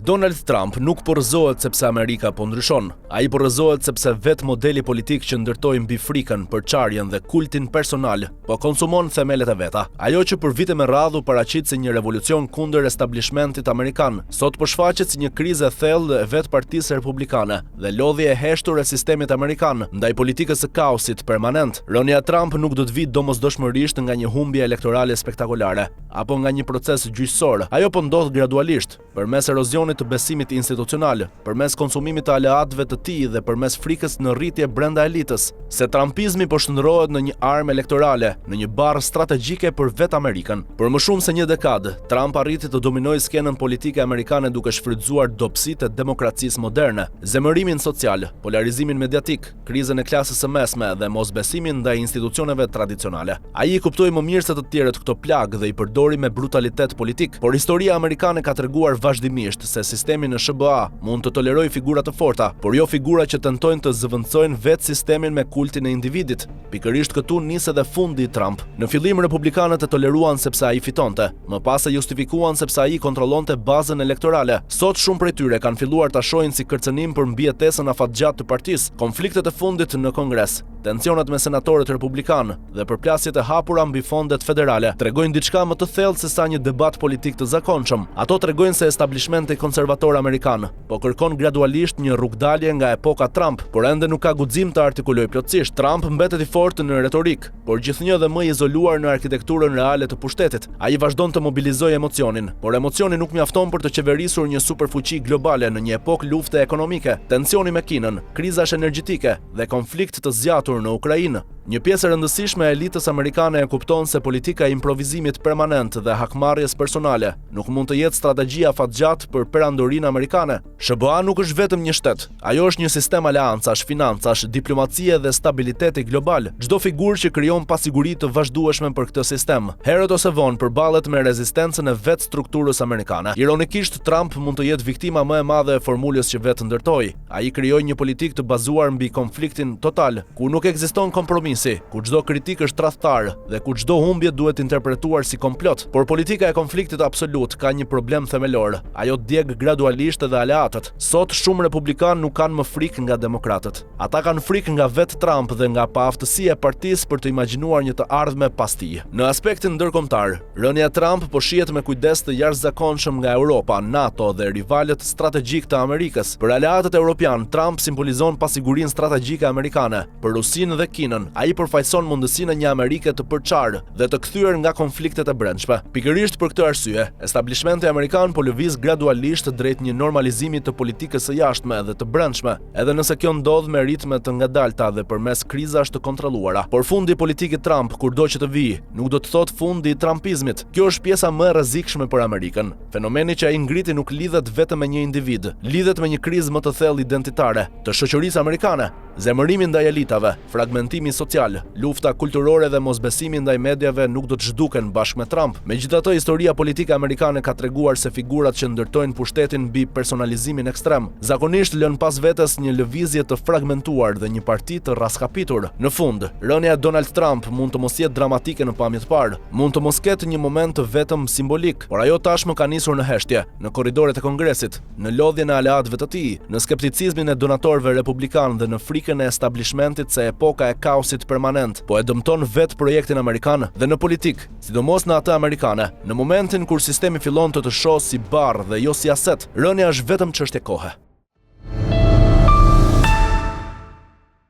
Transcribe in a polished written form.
Donald Trump nuk po rrëzohet sepse Amerika po ndryshon. Ai po rrëzohet sepse vetë modeli politik që ndërtoi mbi frikën, përçarjen dhe kultin personal po konsumon themelet e veta. Ajo që për vite me radhë u paraqit si një revolucion kundër establishmentit amerikan, sot po shfaqet si një krizë e thellë e vetë Partisë Republikane dhe lodhje e heshtur e sistemit amerikan ndaj politikës së kaosit permanent. Rënia e Trump nuk do të vijë domosdoshmërisht nga një humbje elektorale spektakolare apo nga një proces gjyqësor. Ajo po ndodh gradualisht, përmes erozionit të besimit institucional, përmes konsumimit të aleatëve të tij dhe përmes frikës në rritje brenda elitës, se Trumpizmi po shndërrohet në një armë elektorale, në një barrë strategjike për vetë Amerikën. Për më shumë se një dekadë, Trump arriti të dominojë skenën politike amerikane duke shfrytëzuar dobësitë e demokracisë moderne, zemërimin social, polarizimin mediatik, krizën e klasës së mesme dhe mosbesimin ndaj institucioneve tradicionale. Ai i kuptoi më mirë se të tjerët këto plagë dhe i përdori me brutalitet politik, por historia amerikane ka treguar vazhdimisht se sistemi në SHBA mund të tolerojë figura të forta, por jo figura që tentojnë të zëvendësojnë vetë sistemin me kultin e individit. Pikërisht këtu nis edhe fundi i Trump. Në fillim republikanët e toleruan sepse ai fitonte, Më pas e justifikuan sepse ai kontrollonte bazën elektorale. Sot shumë prej tyre kanë filluar ta shohin si kërcënim për mbijetesën afatgjatë të partisë, konfliktet e fundit në Kongres, tensionet me senatorët republikanë dhe përplasjet e hapura mbi fondet federale tregojnë diçka më të thellë sesa një debat politik të zakonshëm. Ato tregojnë se establishmenti konservator amerikan po kërkon gradualisht një rrugëdalje nga epoka Trump, por ende nuk ka guxim ta artikulojë plotësisht. Trump mbetet i fortë në retorikë, por gjithnjë dhe më i izoluar në arkitekturën reale të pushtetit. Ai vazhdon të mobilizojë emocionin, por emocioni nuk mjafton për të qeverisur një superfuqi globale në një epokë lufte ekonomike, tensioni me Kinën, krizash energjetike dhe konflikt të zgjatur në Ukrainë. Një pjesë e rëndësishme e elitës amerikane e kupton se politika e improvizimit permanent dhe hakmarrjes personale nuk mund të jetë strategjia afatgjatë për perandorinë amerikane. SHBA nuk është vetëm një shtet, ajo është një sistem aleancash, financash, diplomacie dhe stabiliteti global. Çdo figurë që krijon pasiguri të vazhdueshme për këtë sistem, herët ose vonë përballet me rezistencën e vetë strukturës amerikane. Ironikisht, Trump mund të jetë viktima më e madhe e formulës që vetë ndërtoi. Ai krijoi një politikë të bazuar mbi konfliktin total, ku nuk ekziston kompromisi, ku çdo kritikë është tradhtar dhe ku çdo humbje duhet interpretuar si komplot. Por politika e konfliktit absolut ka një problem themelor, ajo djeg gradualisht edhe aleatët. Sot shumë republikanë nuk kanë më frikë nga demokratët. Ata kanë frikë nga vetë Trump dhe nga paaftësia e partisë për të imagjinuar një të ardhme pas tij. Në aspektin ndërkombëtar, rënia e Trump po shihet me kujdes të jashtëzakonshëm nga Europa, NATO dhe rivalët strategjikë të Amerikës. Për aleatët europianë, Trump simbolizon pasigurinë strategjike amerikane. Për Rusinë dhe Kinën, ai përfaqëson mundësinë e një Amerike të përçarë dhe të kthyer nga konfliktet e brendshme. Pikërisht për këtë arsye, establishmenti amerikan po lëviz gradualisht drejt një normalizimi të politikës së jashtme dhe të brendshme, edhe nëse kjo ndodh me ritme të ngadalta dhe përmes krizash të kontrolluara. Por fundi politik i Trump, kurdo që të vijë, nuk do të thotë fundi i Trumpizmit. Kjo është pjesa më e rrezikshme për Amerikën. Fenomeni që ai ngriti nuk lidhet vetëm me një individ, lidhet me një krizë më të thellë identitare të shoqërisë amerikane. Zemërimi ndaj elitave, fragmentimi social, lufta kulturore dhe mosbesimi ndaj mediave nuk do të zhduken bashkë me Trump. Megjithatë, historia politike amerikane ka treguar se figurat që ndërtojnë pushtetin mbi personalizimin ekstrem, zakonisht lënë pas vetes një lëvizje të fragmentuar dhe një parti të rraskapitur. Në fund, rënia e Donald Trump mund të mos jetë dramatike në pamje të parë, mund të mos ketë një moment të vetëm simbolik, por ajo tashmë ka nisur në heshtje, në korridoret e Kongresit. në lodhjen e aleatëve të tij, në skepticizmin e donatorëve republikanë dhe në frikën e establishmentit se epoka e kaosit permanent po e dëmton vetë projektin amerikan dhe në politikë, sidomos në atë amerikane, në momentin kur sistemi fillon të të shohë si barrë dhe jo si aset, rënia është vetëm çështje kohe.